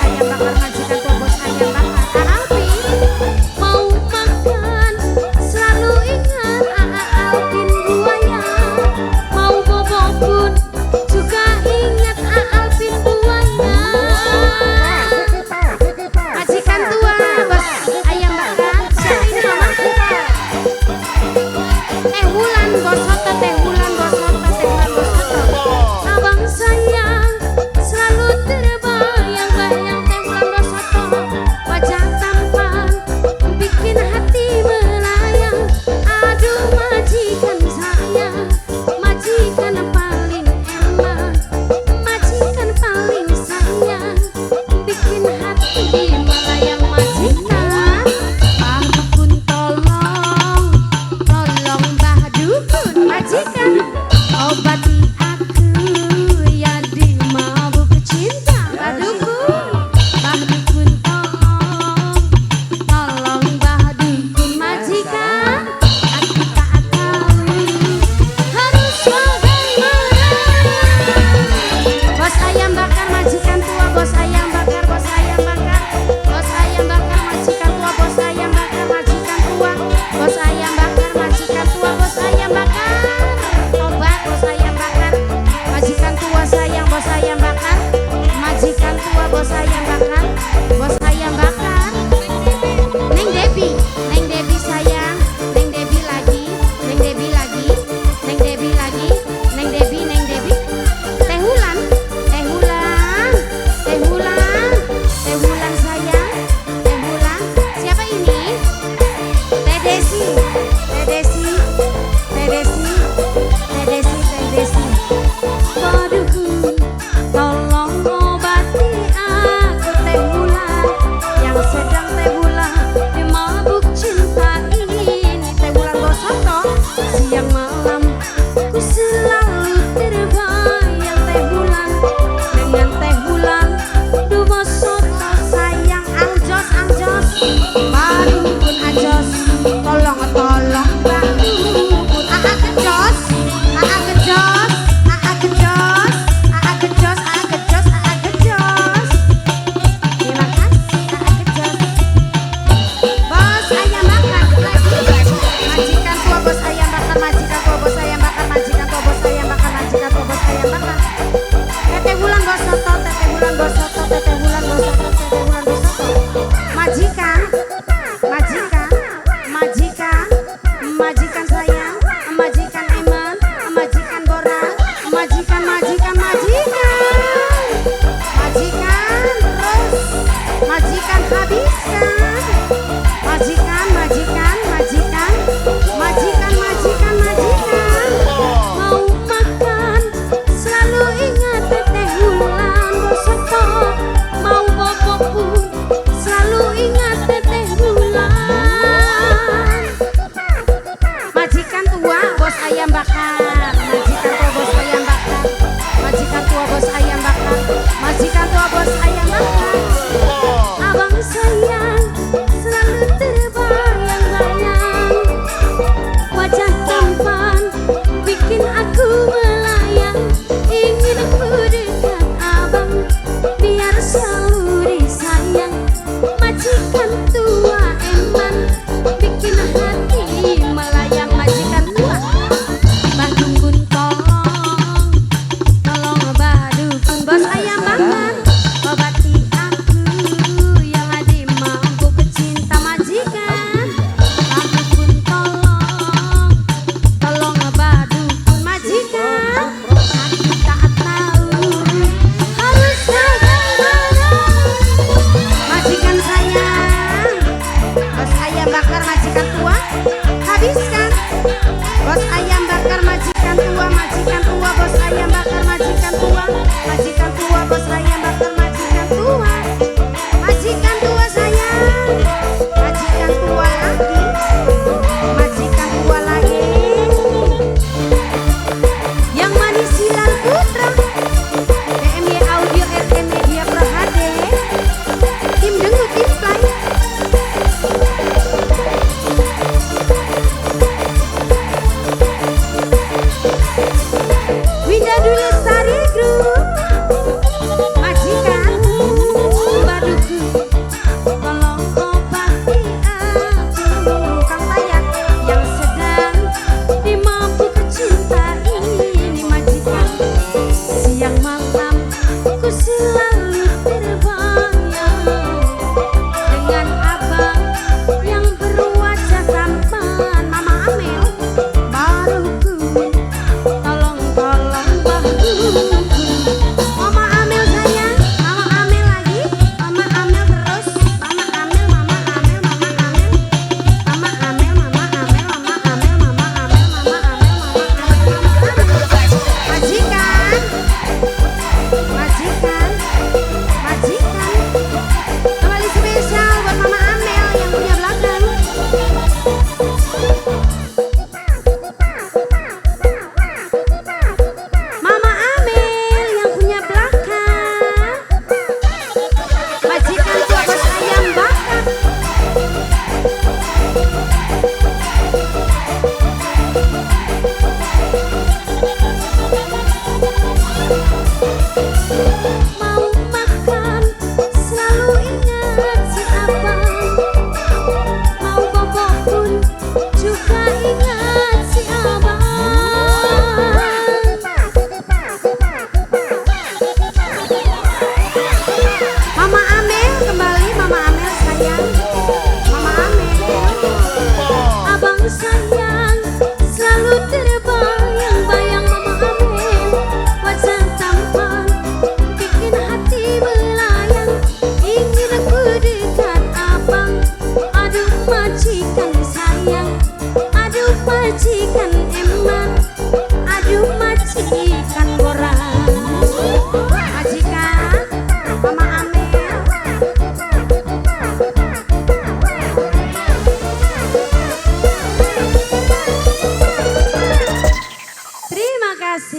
ayam bakar, majikan tua bos ayam bakar. Alvin mau makan selalu ingat Alvin buaya, mau bobo pun juga ingat Alvin buaya. Majikan tua bos ayam bakar, siapa ini mama? Teh Wulan bos soto, Teh Wulan bos soto, Teh Wulan bos soto. Abang sayang selalu terbayang-bayang Teh Wulan bos soto, wajah tampan bikin hati melayang. Aduh majikan sayang, majikan paling enak, majikan paling sayang, bikin hati melayang. Majikan, Mbah Dukun tolong, tolong Mbah Dukun. Majikan, obati aku ya di mabuk cinta. Mbah Dukun, Mbah Dukun tolong, tolong Mbah Dukun. Majikan, aku tak tahu harus bagaimana. Bos ayam bakar, majikan tua bos ayam bakar, bos ayam bakar, bos ayam bakar, majikan tua bos ayam bakar, majikan tua bos ayam bakar, majikan tua bos ayam bakar. Tobat bos ayam bakar, majikan tua sayang bos ayam bakar, majikan tua bos ayam bakar, bos ayam bakar. Neng Debi, Neng Debi sayang, Neng Debi lagi, Neng Debi lagi, Neng Debi lagi, Neng Debi, Neng Debi. Teh Wulan, Teh Wulan, Teh Wulan, Teh Wulan sayang, Teh Wulan. Siapa ini? Teh Desi, Teh Desi, Teh Desi, Teh Desi, Teh Desi. Waduhku, tolong obati aku Teh Wulan yang sedang Teh Wulan mabuk cinta ini. Teh Wulan bos soto, siang malam ku selalu terbayang Teh Wulan dengan Teh Wulan du bos soto sayang. Anjos anjos, Mbah Dukun anjos, tolong tolong Mbah Dukun. Aa kejos, aa kejos, aa kejos, aa kejos, aa kejos, aa kejos. Terima kasih aa kejos. Bos ayam bakar lagi, majikan tua bos ayam bakar, majikan tua bos ayam bakar, majikan tua bos ayam bakar, majikan tua bos ayam bakar. Teteh Wulan bos soto, Teteh Wulan bos soto, Teteh Wulan bos soto, Teteh Wulan bos soto.